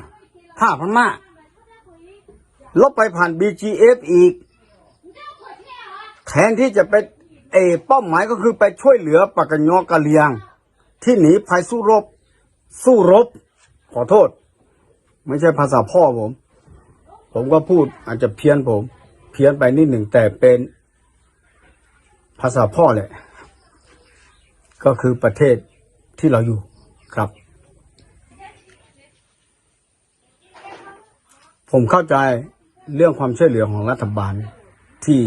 ทหารพม่า แล้วไปผ่าน บีจีเอฟ อีก แทนที่จะไป เอ่อ เป้าหมายก็คือไปช่วยเหลือปากกะยอกะเหรี่ยง ที่หนีภัยสู้รบ สู้รบ ขอโทษ ไม่ใช่ภาษาพ่อผม ผมก็พูดอาจจะเพี้ยนผม เพี้ยนไปนิดหนึ่ง แต่เป็นภาษาพ่อแหละ ก็คือประเทศที่เราอยู่ครับ ผมเข้าใจเรื่องความช่วยเหลือของรัฐบาลที่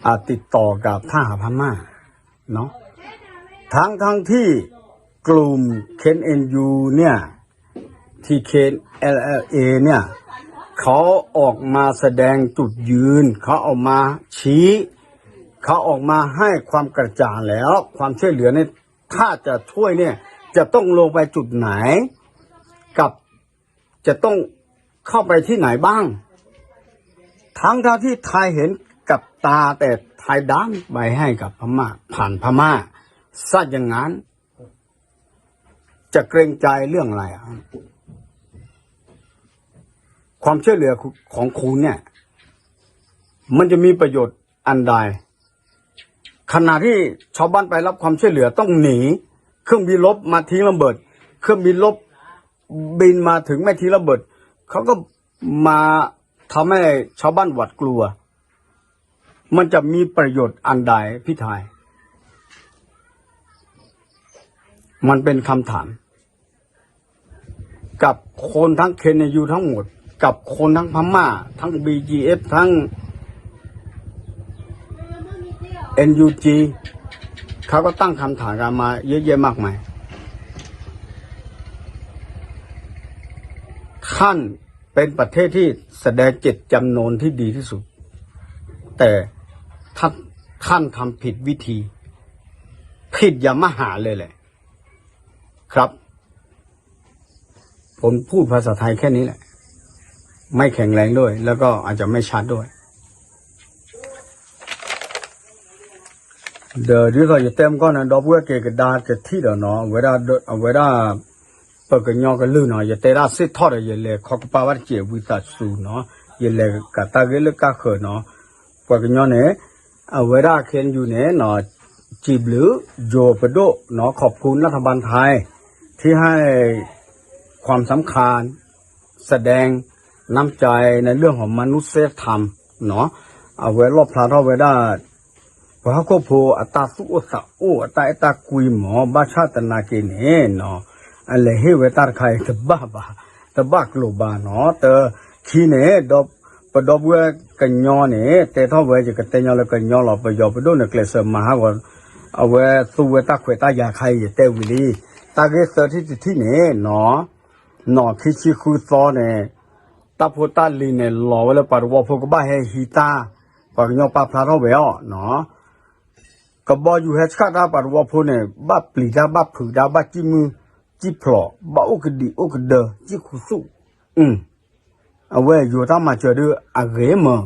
อ่า ติดต่อกับทหารพม่าเนาะ ทั้งทั้งที่กลุ่ม เคเอ็นเอ็นยู เนี่ย ทีเค แอลแอลเอ เนี่ย เขาออกมาแสดงจุดยืน เขาออกมาชี้ เขาออกมาให้ความกระจ่างแล้ว ความช่วยเหลือเนี่ย ถ้าจะช่วยเนี่ย จะต้องลงไปจุดไหน กับจะต้องเข้าไปที่ไหนบ้าง ทั้งๆที่ไทยเห็นกับตา แต่ไทยดันไปให้กับพม่า ผ่านพม่า ซะอย่างนั้น จะเกรงใจเรื่องอะไรอะ ความช่วยเหลือของคุณเนี่ย มันจะมีประโยชน์อันใด ขณะที่ชาวบ้านไปรับความช่วยเหลือต้องหนี เครื่องบินรบมาทิ้งระเบิด เครื่องบินรบบินมาถึงไม่ทิ้งระเบิด เขาก็มาทำให้ชาวบ้านหวาดกลัว มันจะมีประโยชน์อันใดพี่ไทย มันเป็นคำถาม กับคนทั้ง เคเอ็นเอ็นยู ทั้งหมด กับคนทั้งพม่า ทั้ง บีจีเอฟ ทั้ง เอ็นยูจี เขาก็ตั้งคำถามกันมาเยอะแยะมากมาย ท่าน เป็นประเทศที่แสดงเจตจำนงที่ดีที่สุด แต่ท่าน ท่านทำผิดวิธี ผิดอย่างมหันต์เลยแหละ ครับ ผมพูดภาษาไทยแค่นี้แหละ ไม่แข็งแรงด้วย แล้วก็อาจจะไม่ชัดด้วย ဒီးဒ်သိးယတဲမကီၢ်န့ၣ် ဒီပုၢ်ဝဲၢ်က့ၤကဒါတထံၣ်ဒီးနီၤ အဝဲဒၣ် အဝဲဒၣ် ပကညီကလုၢ်နီၤ ယတဲဒၣ်စ့ၢ်ထီၣ်ဒီး ယလဲၤခီကပၤဘၣ်တစဲးဝံသးစူၤနီၤ ယလဲၤကးတၢ်ဂ့ၢ်လၢကါဃၢၤနီၤ ပှၤကညီန့ၣ် အဝဲဒၣ် KNU န့ၣ်နီၤ စံးဘျုး ယိၤပဒိၣ်နီၤ ขอบคุณรัฐบาลไทย ที่ให้ความสำคัญ แสดงน้ำใจในเรื่องของมนุษยธรรมเนาะ အဝဲလီၣ်ဖျါထီၣ်ဝဲဒၣ် ပှၤဟီၣ်ခိၣ်ဖိအတၢ်သူၣ်အိၣ်သးအိၣ် အတၢ်အဲၣ်တၢ်ကွံမ့ၢ် ဘၣ်ဆၣ်သနာ်က့န့ၣ်နီၤ အလဲၤဟ့ၣ်ဝဲတၢ်တခါအံၤတဘၣ်ဘၣ် တဘၣ်ကျိၤဘၣ်နီၤ တခံန့ၣ် ပဒီပုၢ်ဝဲၢ်ကညီန့ၣ် တဲထီၣ်ဝဲ ယကတဲညီလၢကညီလီၤ ပယီၤပဒိၣ်န့ၣ် ကျဲးစၢးမၤဟးဂီၤ အဝဲသူဝဲတၢ်ခွဲးတၢ်ယာ်ခါအံၤ ယတဲဝံၤလံ တၢ်ဂ့ၢ်သၢထံၣ်တထံၣ်န့ၣ်နီၤ နီၢ်ခံဆံဃုသီန့ၣ် တၢ်ဖိတၢ်လံၤန့ၣ် လီၤဝဲလၢပှၤတဝီဖိကဘၣ်ဟဲဟံးတၢ် ပှၤကညီပာ်ဖျါထီၣ်ဝဲအီၤနီၤ ကဘီယူၤဟဲဆှၣ်တၢ်ပှၤတဝီဖိန့ၣ် ဘၣ်ပျံၤတၢ် ဘၣ်ဖုးတၢ် ဘၣ်စံၣ်မုၢ်စံၣ်ဖျိး ဘၣ်အိၣ်ကဒံးအိၣ်ကဒၢ စံၣ်ခူသူၣ် အဝဲယိၤတၢ်မၤစၢၤဒုး အဂ့ၤမး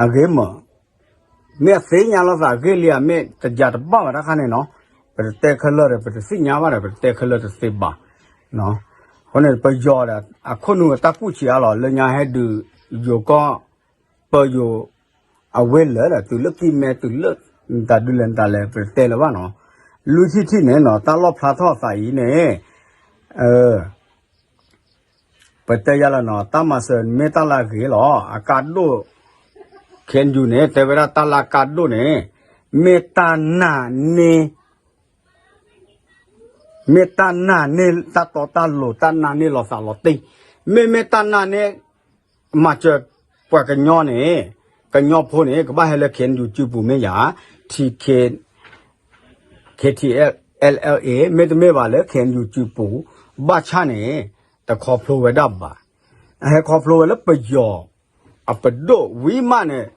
အဂ့ၤမး မ့ၢ်အသ့ၣ်ညါလိာ်သးအဂ့ၢ်လံဧါ မ့ၢ်တယၤတဘၣ်ဘၣ်တခါန့ၣ်နီၤ ပတတဲခဲလၢာ်ဒီး ပတသ့ၣ်ညါဘၣ်ဒီး ပတတဲခဲလၢာ်တသ့ဘၣ် အဃိန့ၣ် ပယီၤဒီး အခိၣ်နူာ်အတၢ်ကူၣ်ဆံးအါလီၤ လၢညါဟဲဒုးယိၤကီၢ် ပယိၤ အဝဲလၢာ်ဒီး တုၤလၢကံၢ်မဲ တုၤလၢ နတၢ်ဒုးလဲၣ်နတၢ်လဲၣ် ပတတဲလၢၤဘၣ်နီၤ လွံၢ်ထံၣ်ထံၣ်န့ၣ်နီၤ တၢ်လီၣ်ဖျါထီၣ်သးအံၤန့ၣ် ပတဲယၤလၢနီၤ တၢ်မၤစၢၤမ့ၢ်တၢ်လၢအဂ့ၤလီၤ အကါဒိၣ် KNU န့ၣ် တဲဝဲဒၣ်တၢ်လၢအကါဒိၣ်န့ၣ် မ့ၢ်တၢ်နာ်န့ၢ် မ့ၢ်တၢ်နာ်န့ၢ်တၢ်တီတၢ်လိၤ တၢ်နာ်န့ၢ်လီၤသးလီၤတံၢ် မ့မ့ၢ်တၢ်နာ်န့ၢ် မၤစၢၤပှၤကညီန့ၣ် ကညီဖိန့ၣ် ကဘၣ်ဟဲလၢ KNU စုပူၤမ့ၢ်ယၤ ထံ K KTLA မ့တမ့ၢ်ဘၣ်လၢ KNU စုပူၤ ဘၣ်ဆၣ်န့ၣ် တခီဖျိဝဲဒၣ်ဘၣ်. အဟဲခီဖျိဝဲလၢပယီၤ အပဒိၣ်ဝံၤမးန့ၣ်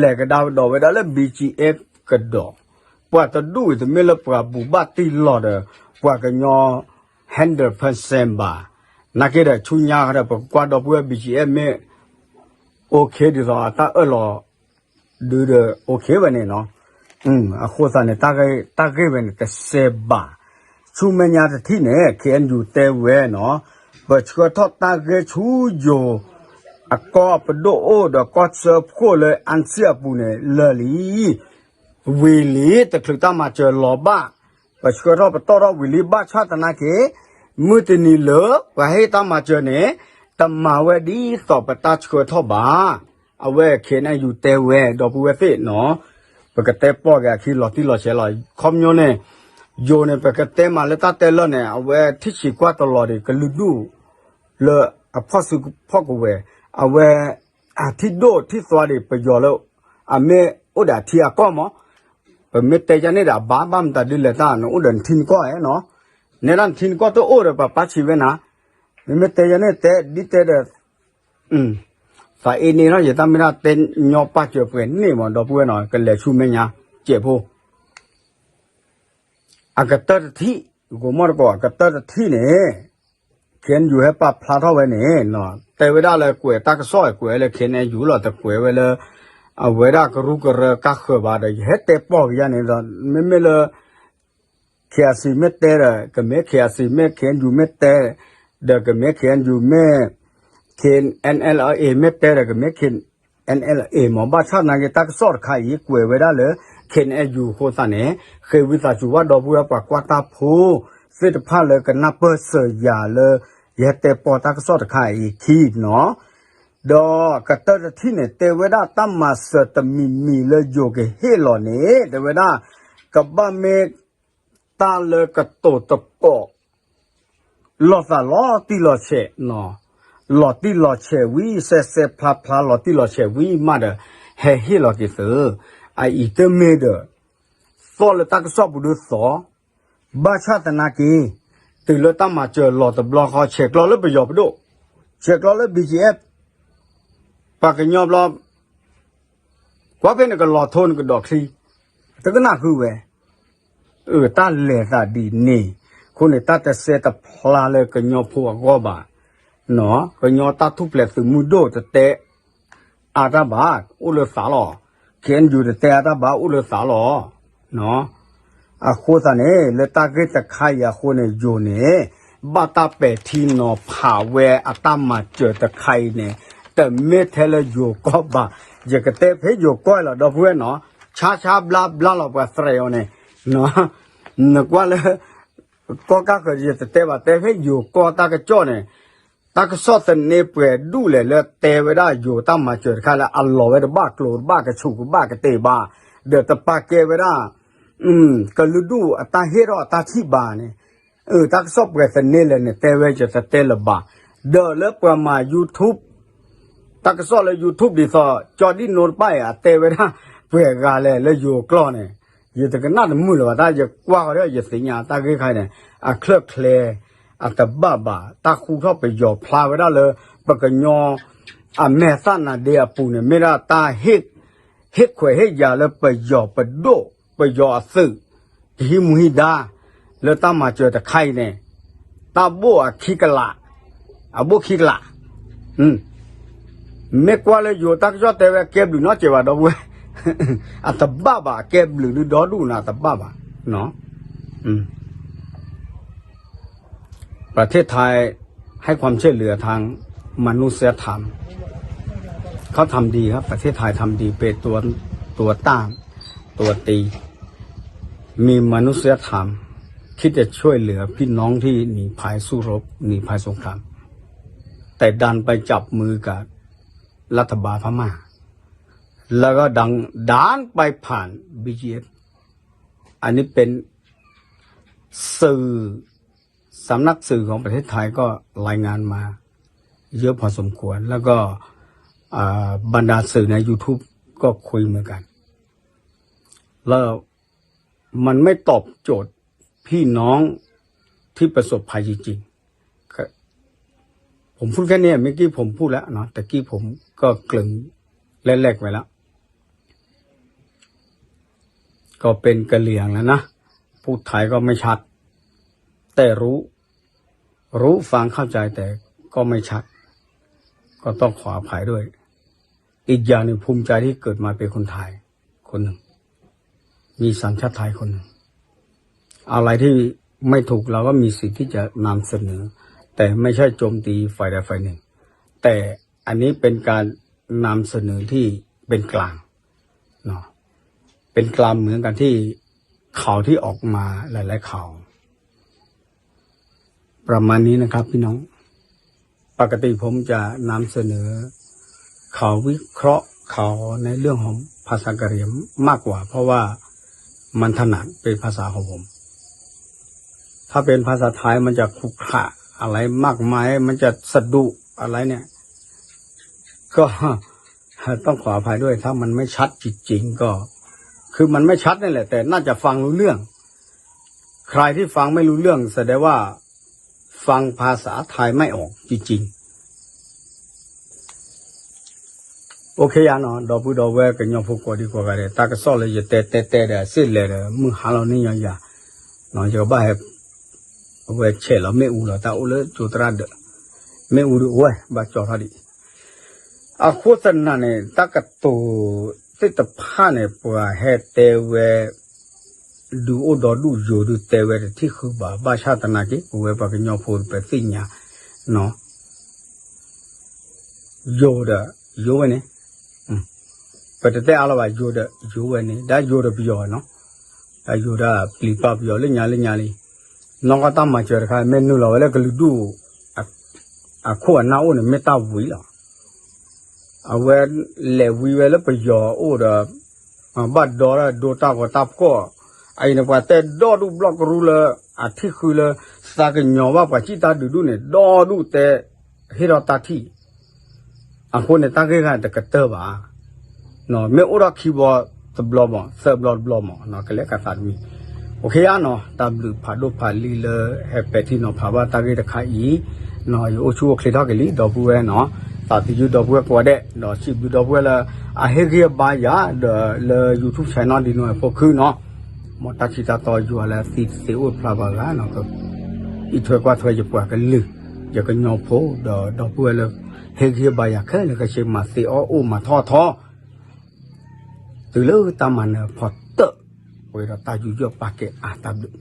လဲၤကဒါကဒီးဝဲဒၣ်လၢ BGF ကဒီး ပှၤတဒူၣ်အံၤတမ့ၢ်လၢပှၤဘူၣ်ဘၣ်တံၢ်လီၤဒီး ပှၤကညီ hundred percent ဘၣ်. နာ်က့ဒီးဆူညါဒီး ပကကွၢ်ဒီပုၢ်ဝဲၢ် BGF မ့ၢ် OK ဒ်သိးအတၢ်အၢၣ်လီၤ ဒုးဒီး OK ဝဲန့ၣ်နီၤ. အဃိသတးန့ၣ် တၢ်ဂ့ၢ်ဝဲန့ၣ် တစဲးဘၣ်. ဆူမဲာ်ညါတထံၣ်န့ၣ် KNU တဲဝဲနီၤ, ပဆှၢထီၣ်တၢ်ဂ့ၢ်ဆူယိၤ အကီၢ်ပဒိၣ်အိၣ်ဒီးကီၢ်စၢဖှိၣ်လၢ အၣ်စံၣ်အပူၤန့ၣ် လၢာ်လံ ဝံၤလံ တချုးတၢ်မၤစၢၤလီၤဘၣ်, ပဆှၢထီၣ်ပတီၢ်ထီၣ်ဝံၤလံ ဘၣ်ဆၣ်သနာ်က့ မုၢ်တနံၤလၢ ပှၤဟ့ၣ်တၢ်မၤစၢၤန့ၣ် တမၤဝဲဒ်သိးပတၢ်ဆှၢထီၣ်ဘၣ်. အဝဲ KNU တဲဝဲ ဒီပုၢ်ဝဲၢ်သ့ၣ်နီၤ, ပကတဲပီၢ်က့ၤအခံလီၤတံၢ်လီၤဆဲးလီၤ. ခီပညီန့ၣ် ယိၤန့ၣ် ပကတဲမးလၢတၢ်တဲလၢာ်န့ၣ် အဝဲထံၣ်ဆံးကွၢ်တလီၤဒံး ကလုာ်ဒူၣ် လၢအဖီၣ်စုဖီၣ်ကဝဲၤ အဝဲ အထံၣ်ဒိၣ်ထံၣ်သွါဒံးပယီၤလၢ အမ့ၢ်အိၣ်ဒီးအထံအကီၢ်မး, ပမ့ၢ်တဲယၤန့ၣ်ဒီး အဘၣ်ဘၣ်မတၤဒ်လဲၣ်တၢ် နအိၣ်ဒီးနထံနကီၢ်ဧါနီၤ, နဲဒၣ်နထံနကီၢ်တအိၣ်ဒီး ပပၢ်ဆံးဝဲနၤ, မ့မ့ၢ်တဲယၤန့ၣ်တဲ ဒ်တဲဒီး သးအ့န့ၣ်နီၤ ယတၢ်မ့ၢ်ဒၣ်တဲညီပၢ်စၢၤပှဲၤန့ၣ်မး ဒီပုၢ်ဝဲၢ်နီၤ ကလဲၤဆူမဲာ်ညါ စဲးဖိ အကတၢၢ်တထံၣ် ကိးမီၢ်တကိး အကတၢၢ်တထံၣ်န့ၣ် KNU ဟဲပာ်ဖျါထီၣ်ဝဲန့ၣ် တဲဝဲဒၣ်လၢကွဲးတၢ်ကစီၣ် ကွဲးဝဲလၢ KNU လီၤ တကွဲးဝဲလၢ အဝဲဒၣ်ကရူၢ်ကရၢကါဃၢၤဘၣ်ဒီး ယဟဲတဲပီၢ်က့ၤယၤန့ၣ်ဒီး မ့မ့ၢ်လၢ KIC မ့ၢ်တဲဒီး ကမ့ၢ် KIC မ့ၢ် KNU မ့ၢ်တဲ ဒီးကမ့ၢ် KNU မ့ၢ် KNLA မ့ၢ်တဲဒီး ကမ့ၢ် KNLA မး ဘၣ်ဆၣ်သနာ်က့ တၢ်ကစီၣ်တခါအံၤ ကွဲးဝဲဒၣ်လၢ KNU အဃိသတးန့ၣ် ဃ့ဝံသးစူၤဘၣ်ဒီပုၢ်ဝဲၢ်ပှၤကွၢ်တၢ်ဖိသ့ၣ်တဖၣ်လၢကနၢ်ပၢၢ်စၢၤယၤလၢ ယဟဲတဲပီၢ်တၢ်ကစီၣ်တခါအံၤအခံနီၤ. ဒီးကတၢၢ်တထံၣ်န့ၣ် တဲဝဲဒၣ်တၢ်မၤစၢၤတမံၤမံၤလၢယိၤကဟ့ၣ်လီၤန့ၣ် တဲဝဲဒၣ် ကဘၣ်မ့ၢ် တၢ်လၢကတိၤသကိး လီၤသးလီၤတံၢ်လီၤဆဲး, လီၤတံၢ်လီၤဆဲးဝံၤ စဲးစဲးဖျါဖျါ လီၤတံၢ်လီၤဆဲးဝံၤမးဒီး ဟဲဟ့ၣ်လီၤက့ၤသု, အအံၤတမ့ၢ်ဒီး သီၣ်လၢတၢ်ကစီၣ်ပူၤဒုးသီၣ်, ဘၣ်ဆၣ်သနာ်က့ တုၤလၢတၢ်မၤစၢၤလီၤတဘျီဃီ ဆဲးကျိးလၢပယီၤပဒိၣ် ဆဲးကျိးလၢ B G F ပှၤကညီဘျီ ကွၢ်ဖဲနကလီၤထိနကဒီးချံ, တကနၣ်ဃုဝဲ, အတၢ်လဲၤသးဒ်န့ၣ်, အဃိန့ၣ် တၢ်တစဲတဖျါလၢကညီဖိအဂီၢ်ဘၣ်, ကညီတၢ်ထူၣ်ဖျဲးသုးမုၢ်ဒိၣ်တတဲ အါတၢ်ဘၣ်, အိၣ်လၢသးလီၤ, K N U တတဲအါတၢ်ဘၣ် အိၣ်လၢသးလီၤ. အဃိသတးန့ၣ် လၢတၢ်ဂ့ၢ်တခါအံၤအဃိန့ၣ် ယိၤန့ၣ် ဘၣ်တၢ်ပဲာ်ထံနီၤဖးဝဲအတၢ်မၤစၢၤတခါအံၤန့ၣ် တမ့ၢ်ထဲလၢယိၤကီၢ်ဘၣ်, ယကတဲဖဲယိၤကီၢ်လီၤ ဒီပုၢ်ဝဲၢ်နီၤ, ဆါဆါဘျါဘျါလီၤပှၤသရဲးအီၤန့ၣ်, နကွၢ်လၢ ကီၢ်ကၢ်ဃၢၤ ယတတဲဘၣ် တဲဖဲယိၤကီၢ်တၢ်ကစီၣ်န့ၣ်, တၢ်ကစီၣ်သန့ပှဲၤဒူၣ်လဲၣ်လၢတဲဝဲဒၣ်ယိၤတၢ်မၤစၢၤတခါလၢအလီၤဝဲတဘၣ်ကျိၤ တဘၣ်ကဆူး ကဘၣ်ကတဲာ်ဘၣ်, ဒီးတပာ်ကဲဝဲဒၣ် ကလုာ်ဒူၣ်အတၢ်ဟ့ၣ်ထီၣ်အတၢ်ထံၣ်ဘၣ်န့ၣ်, တၢ်ကစီၣ်ပှဲၤသန့လဲၣ်န့ၣ် တဲဝဲယတတဲလၢၤဘၣ်, ဒီးလၢပှၤမၤ YouTube တၢ်ကစီၣ်လၢ YouTube ဒ်သိး ကၠီဒံၣ်နိတဖၣ်အံၤ အတဲဝဲဒၣ် ပှဲၤဂၤလဲၣ်လၢယိၤကျိာ်န့ၣ်, ယတကနၣ်တမုာ်လၢၤဘၣ် တၢ်ယကွၢ်ဃီဒီး ယသ့ၣ်ညါတၢ်ဂ့ၢ်ခါအံၤန့ၣ် အချၢၣ်ချဲ အတဘၣ်ဘၣ် တၢ်ဃူထီၣ်ပယီၤဖျါဝဲဒၣ်လၢ ပကညီ အမဲာ်သၣ်နါဒ့အပူၤန့ၣ် မ့ၢ်ဒၣ်တၢ် ဟ့ၣ်ခွဲးဟ့ၣ်ယာ်လၢပယီၤပဒိၣ် ပယီၤအသုး ကဟံးမူဟံးဒါ လၢတၢ်မၤစၢၤတခါအံၤန့ၣ် တၢ်ဘိၣ်အခံကလး, အဘိၣ်ခံကလး, မ့ၢ်ကွၢ်လၢယိၤတၢ်ကစီၣ်တဲဝဲအကဲဘျုးနီတစဲးဘၣ် ဒီပုၢ်ဝဲၢ်, အတဘၣ်ဘၣ် အကဲဘျုးဒုဒီဒူၣ်န့ၣ် အတဘၣ်ဘၣ်. प्रदेशไทยให้ความช่วยเหลือทางมนุษยธรรม เขาทำดีครับ ประเทศไทยทำดี เป็นตัวตัวต้าน ตัวตี มีมนุษยธรรม คิดจะช่วยเหลือพี่น้องที่หนีภัยสู้รบ หนีภัยสงคราม แต่ดันไปจับมือกับรัฐบาลพม่า แล้วก็ดังดันไปผ่าน บีจีเอฟ อันนี้เป็นสื่อ สำนักสื่อของประเทศไทยก็รายงานมาเยอะพอสมควร แล้วก็อ่าบรรดาสื่อใน YouTube ก็คุยเหมือนกัน แล้วมันไม่ตอบโจทย์พี่น้องที่ประสบภัยจริงๆ ผมพูดแค่นี้ เมื่อกี้ผมพูดแล้วเนาะ ตะกี้ผมก็เกริ่นแรกๆไปแล้ว ก็เป็นกะเหรี่ยงแล้วนะ พูดไทยก็ไม่ชัด แต่รู้ รู้ฟังเข้าใจแต่ก็ไม่ชัด ก็ต้องขออภัยด้วย อีกอย่างหนึ่งภูมิใจที่เกิดมาเป็นคนไทยคนหนึ่ง มีสัญชาติไทยคนหนึ่ง อะไรที่ไม่ถูกเราก็มีสิทธิ์ที่จะนำเสนอ แต่ไม่ใช่โจมตีฝ่ายใดฝ่ายหนึ่ง แต่อันนี้เป็นการนำเสนอที่เป็นกลางเนาะ เป็นกลางเหมือนกันที่ข่าวที่ออกมาหลายๆข่าว ประมาณนี้นะครับพี่น้อง ปกติผมจะนำเสนอข่าววิเคราะห์ข่าวในเรื่องของภาษากะเหรี่ยงมากกว่า เพราะว่ามันถนัดเป็นภาษาของผม ถ้าเป็นภาษาไทยมันจะขรุขระอะไรมากมาย มันจะสะดุอะไรเนี่ย ก็ต้องขออภัยด้วย ถ้ามันไม่ชัดจริงๆก็ คือมันไม่ชัดนี่แหละ แต่น่าจะฟังรู้เรื่อง ใครที่ฟังไม่รู้เรื่องแสดงว่าฟังภาษาไทยไม่ออกจริงๆ โอเคယၤနီၤ ဒီပုၢ်ဒီဝဲၢ်ကညီဖိကိးဒံကိးဂၤဒဲး တၢ်ကစီၣ်လၢယတဲတဲတဲဒီး စ့ၢ်လဲၤဒီး မုၢ်ဟါလီၤန့ၢ်ညီယၤ, ယကဘၣ်ဟဲ အဝဲဆဲးလီၤမ့ၣ်အူလီၤ တၢ်အိၣ်လၢကၠိသရၣ်ဒီး မ့ၣ်အူဒုးအိၣ်ဝဲ ဘၣ်ကၠီထီၣ်ဒံး အဃိသတးန့ၣ် တၢ်ကတိၤသ့ၣ်တဖၣ်န့ၣ် ပှၤဟဲတဲဝဲ ဒုးအိၣ်ဒီဒူၣ်ယိၤ ဒုးတဲဝဲတထံၣ်ဃုဘၣ် ဘၣ်ဆၣ်သနာ်က့ ပဝဲပှၤကညီဖိပသ့ၣ်ညါ ယိၤဒီး ယိၤဝဲန့ၣ် ပတတဲအါလီၤဘၣ် ယိၤဒီး ယိၤဝဲန့ၣ် ဒၣ်ယိၤဒီးပယီၤနီၤ ဒၣ်ယိၤဒၣ်ပျံၤပာ်ပယီၤလၢညါလၢညါလံ နီၢ်ကီၢ်တၢ်မၤစၢၤတခါ မ့ၢ်နုာ်လီၤဝဲလၢကလုာ်ဒူၣ် အခိၣ်အနၢ်အိၣ်န့ၣ် မ့ၢ်တၢ်ဝံၤလီၤ အဝဲလဲၤဝံဝဲလၢပယီၤအိၣ်ဒီး ဘၣ်ဒီဒိတၢ်ဂီၤတၢ်ဖှီၣ် အအံၤန့ၣ် ပှၤတဲဒီဒူၣ်ဘျီၣ်ကရူလၢ အထံၣ်ဃုလၢ သးကညီၤဘၣ်ပှၤစံၣ်တၢ်ဒုးဒူၣ်န့ၣ် ဒီဒူၣ်တဲ ဟ့ၣ်ထီၣ်တၢ်ထံၣ် အဃိန့ၣ် တၢ်ဂ့ၢ်ဂၤတကတၢၢ်ဘၣ် မ့ၢ်အိၣ်ထီၣ်ခံဘျီတဘျီမး သၢဘျီတဘျီမး ကလဲၤကသးတမံၤ အိၣ်ခ့ဧါနီၤ, တၢ်ဘျုးဖးဒိၣ်ဖးလံၤလၢဟဲပဲာ်ထံနီၤဖးဘၣ်တၢ်ဂ့ၢ်တခါအံၤ, ယအိၣ်ဆူၣ်အိၣ်ချ့ထီၣ်က့ၤလံ ဒီပုၢ်ဝဲၢ်နီၤ, သးသယုၢ်ဒီပုၢ်ဝဲၢ်ကိးဂၤဒဲး, ဒီးစံးဘျုးဒီပုၢ်ဝဲၢ်လၢ အဟ့ၣ်ဂံၢ်ဘါယၤဒီးလၢ YouTube channel ဒ်နီၢ်အဖိခုနီၤ, မ်တၢ်ထံတၢ်တီယွၤလၢအသံတသ့အိၣ်ဖျါဘၣ်ဂၤနီၤ, အံးထွဲကွၢ်ထွဲယပှၤကလုာ်, ယကညီဖိ ဒီးဒီပုၢ်ဝဲၢ်လၢ ဟ့ၣ်ဂံၢ်ဘါယၤခဲလၢာ်ခဲဆ့ မၤသ့အီၣ်အိၣ်မၤထီၣ်ထီ တုၤလၢတၢ်မၤနၢၤဖီတၢၣ်, ပှဲၤဒီးတၢ်ယူးယီၣ်ပာ်ကဲအါတၢ်ဘျုး